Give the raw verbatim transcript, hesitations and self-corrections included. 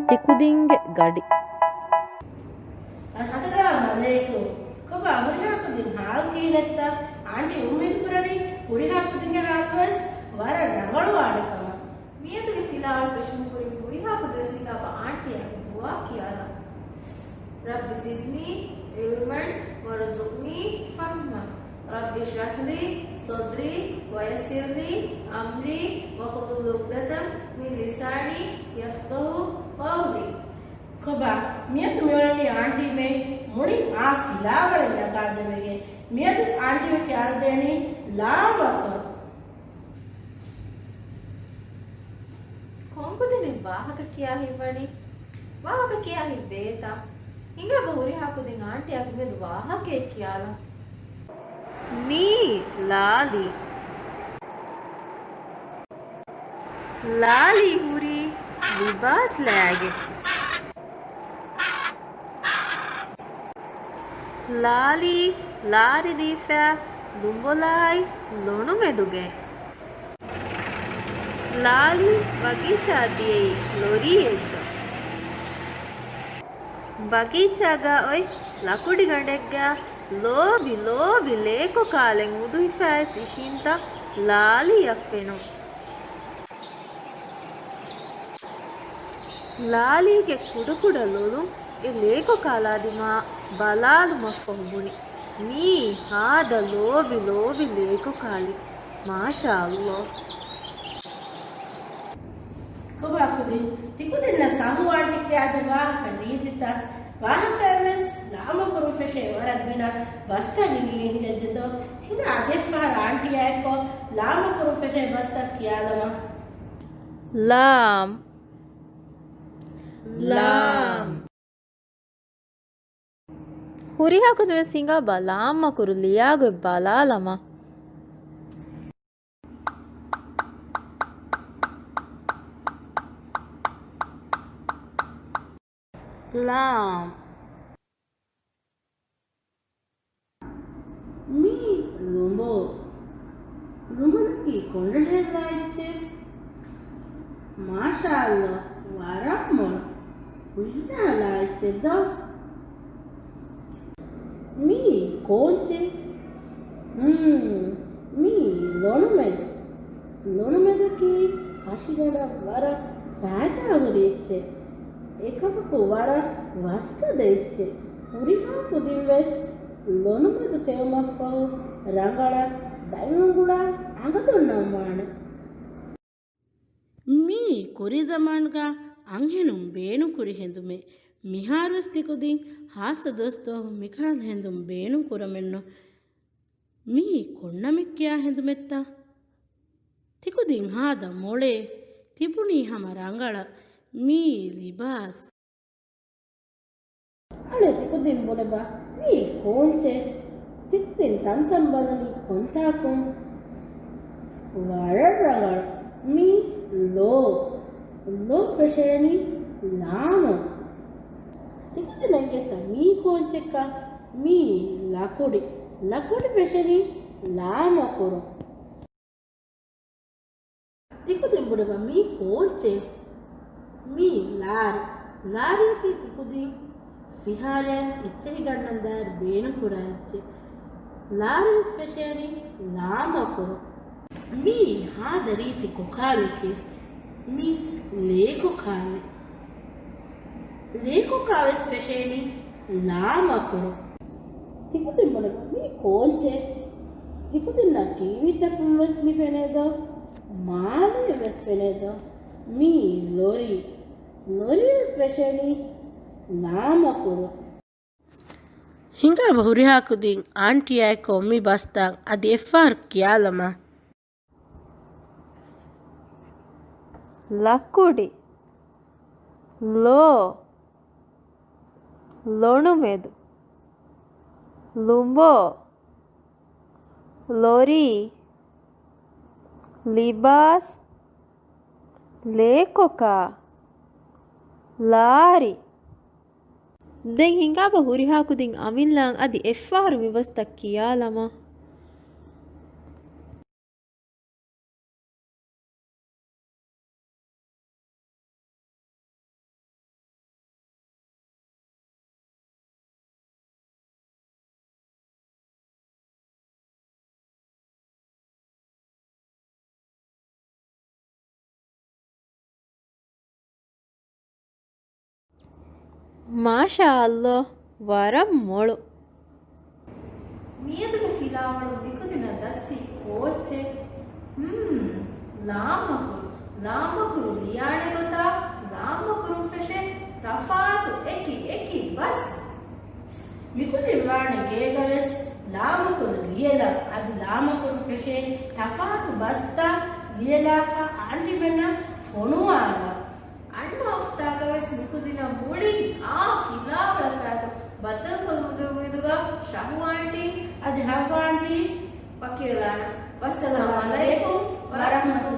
ތިކުދިންގެ ގަޑި. އައްސަލާމް އަލައިކުމް. ކޮބާ ހުރިހާ ކުދިން ހާލު ކިހިނެއްތަ؟ އާންޓީ އުއްމީދު ކުރަނީ ހުރިހާ ކުދިންގެ ހާލުވެސް ވަރަށް ރަނގަޅުވާނެ ކަމަށް. މިއަދުގެ ފިލާވަޅު ފެށުނު ކުރިން ހުރިހާ ކުދިން ސިނގާބަ އާންޓީއަށް ދުޢާ ކިޔާލަން. رب زدني علما وارزقني فهما. رب اشرح لي صدري ويسر لي أمري واحلل عقدة من لساني يفقهوا قولي. ކޮބާ، މިއަދު މިއުޅެނީ އާންޓީމެ މުޅިން އާ ފިލާވަޅެއް ނަގާދެވިގެން. މިއަދު އާންޓީމެ ކިޔާދޭނީ ލާމަކޮށް. ކޮންކުދިނެއް ވާހަކަ ކިޔާ ހިތްވަނީ؟ ވާހަކަ ކިޔާ ހިތްވޭތަ؟ ހިނގާބަ ހުރިހާ ކުދިން އާންޓީއާ މިއަދު ވާހަކައެއް ކިޔާލަން. މީ ލާލީ. ލާލީ ހުރީ ލިބާސް ލާގެ. ލާލީ ލާރި ލީފާ ލުނބޮލާއި ލޮނުމެދުގައި. ލާލީ ބަގީޗާ ދިޔައީ ލޮރީއެއްގަ. ބަގީޗާގަ އޮތް ލަކުޑިގަނޑެއްގަ ލޯބި ލޯބި ލޭކޮ ކާލެއް އުދުހިފައިސް އިށީންތަ ލާލީއަށް ފެނުން. ލާލީގެ ކުޑަކުޑަ ލޮލުން އެ ލޭކޮ ކާލާ ދިމާ ބަލާލުމަށްފަހު ބުނި، މީ ހާދަ ލޯބި ލޯބި ލޭކޮ ކާލި. މާޝާ ﷲ. ކޮބާ ކުދިން، ތިކުދިންނަށް ސަހު އާންޓީ ކިޔާދިން ވާހަކަ ރީތިތައް؟ ވާހަކައެއްވެސް ލާމަކުރުން ފެށޭ ވަރަށް ގިނަ ބަސްތައް އެނގިގެން އެއްޗެއްތޯ؟ ހިނގާ އަދި އެއްފަހަރު އާންޓީއާއެއްކޮށް ލާމަކުރުން ފެށޭ ބަސްތައް ކިޔާލަމާ. ލާމް. ލާމް. ހުރިހާ ކުދިންވެސް ހިނގާބަ ލާމަކުރު ލިޔާގޮތް ބަލާލަމާ. ލާމް. މީ ލުނބޯ. ލުނބުލަކީ ކޮންރަހެއްލާ އެއްޗެއް. މާޝާﷲ، ވަރަށް މޮޅު. ހުއްޓާލާ އެއްޗެއް ދޯ. މީ ކޯންޗެއް. ހްމް، މީ ލޮނުމެދު. ލޮނުމެދަކީ ހަށިގަނޑަށް ވަރަށް ފައިދާހުރި އެއްޗެއް. އެކަމަކު ވަރަށް ވަސްގަދަ އެއްޗެއް. ހުރިހާ ކުދިންވެސް ލޮނުމެދު ކެއުމަށްފަހު ރަނގަޅަށް ދަތް އުނގުޅާ އަނގަ ދޮންނަންވާނެ. މީ ކުރީ ޒަމާންގަ އަންހެނުން ބޭނުންކުރި ހެނދުމެއް. މިހާރުވެސް ތިކުދިން ހާއްސަ ދުވަސްދުވަހު މިކަހަލަ ހެނދުން ބޭނުން ކުރަމެއްނު. މީ ކޮންނަމެއް ކިޔާ ހެނދުމެއްތަ؟ ތިކުދިން ހާދަ މޮޅޭ، ތިބުނީ ހަމަ ރަނގަޅަށް. މީ ލިބާސް. އަޅެ ތިކުދިން ބުނެބަ، މީ ކޯންޗެއް؟ ތިކުދިން ތަންތަން ބަލަނީ ކޮންތާކުން؟ ވަރަށް ރަނގަޅު. މީ ލޯ. ލޯ ފެށޭނީ ލާމަ. ތިކުދިން އެނގޭތަ މީ ކޯންޗެއްކަ؟ މީ ލަކުޑި. ލަކުޑި ފެށެނީ ލާމަކުރު. ތިކުދިން ބުނެބަ މީ ކޯންޗެއް؟ މީ ލާރި. ލާރިއަކީ ތިކުދިން ފިހާރައަށް އެއްޗެހިގަންނަން ދާއިރު ބޭނުންކުރާ އެއްޗެއް. ލާރިވެސް ފެށޭނީ ލާމަކުރު. މީ ހާދަ ރީތި ކޮކާލެކޭ. މީ ލޭކޮކާލެއް. ލޭކޮކާވެސް ފެށޭނީ ލާމަކުރު. ތިކުދިން ބުނެބަ މީ ކޯންޗެއް؟ ތިކުދިންނަށް ޓީވީތަކުން ވެސް މި ފެނޭދޯ؟ މާލެ ވެސް ފެނޭދޯ؟ މީ ލޮރީ. ލޮރީ ވެސް ފެށޭނީ ލާމަކުރު. ހިނގާބަ ހުރިހާ ކުދިން އާންޓީއާއެކު މި ބަސްތައް އަދި އެއްފަހަރު ކިޔާލަމާ. ލަކުޑި، ލޯ، ލޮނުމެދު، ލުނބޯ، ލޮރީ، ލިބާސް، ލޭކޮކާ، ލާރި. ދެން ހިނގާބަ ހުރިހާ ކުދިން އަމިއްލައަށް އަދި އެއްފަހަރު މި ބަސްތައް ކިޔާލަމާ. މާޝާﷲ، ވަރަށް މޮޅު. މިއަދުގެ ފިލާވަޅު މިކުދިންނަށް ދަސްވީ ކޯއްޗެއް؟ ހުން، ލާމަކުރު. ލާމަކުރު ލިޔާނެ ގޮތާ ލާމަކުރުން ފެށޭ ތަފާތު އެކި އެކި ބަސް. މިކުދިން ވާނެ ގޭގަވެސް ލާމަކުރު ލިޔެލަ، އަދި ލާމަކުރުން ފެށޭ ތަފާތު ބަސްތައް ލިޔެލާފަ އާންޓީމެންނަށް ފޮނުވާލަ. އަންނަ ހަފްތާގަވެސް މިކުދިންނަށް މުޅިން އާ ފިލާވަޅަކާއެކު ބައްދަލުކޮށްލުމުގެ އުއްމީދުގަ ޝަހު އާންޓީ އަދި ހައްވާ އާންޓީ ވަކިވެލާނަން. ވައްސަލާމް އަލައިކުމް ވަރަހްމަތު